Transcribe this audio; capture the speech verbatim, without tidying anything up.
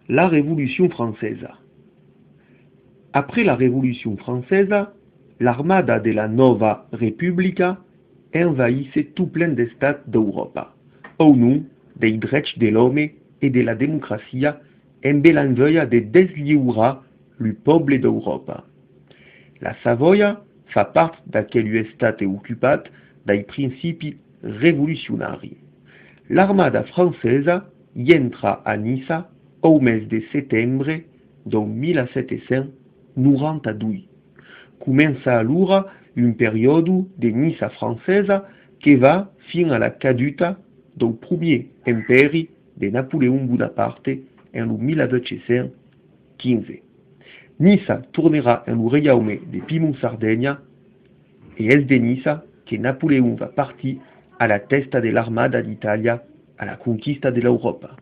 La Revolucion francesa. Après la Revolucion francesa, l'armada de la Nòva Republica envahisse tot plen d'estats d'Euròpa, au nom dei drechs de l'òme e de la democracia, embe l'enveja de desliurar lo pòble d'Euròpa. La Savòia fa part d'aquelu estat ocupat dai principis revolucionaris. L'armada francesa i entra a Niça au mes de setembre dau mila sèt cents noranta doi. Comença alora un periòde de Niça francesa que va fin a la caduta dau Premier Empèri de Napoleon Bonaparte en lo mila vuech cents quinze. Niça tornerà en lo reiaume de Pimont-Sardenha e es de Niça que Napoleon va partir a la tèsta de l'armada d'Itàlia a la conquista de l'Euròpa.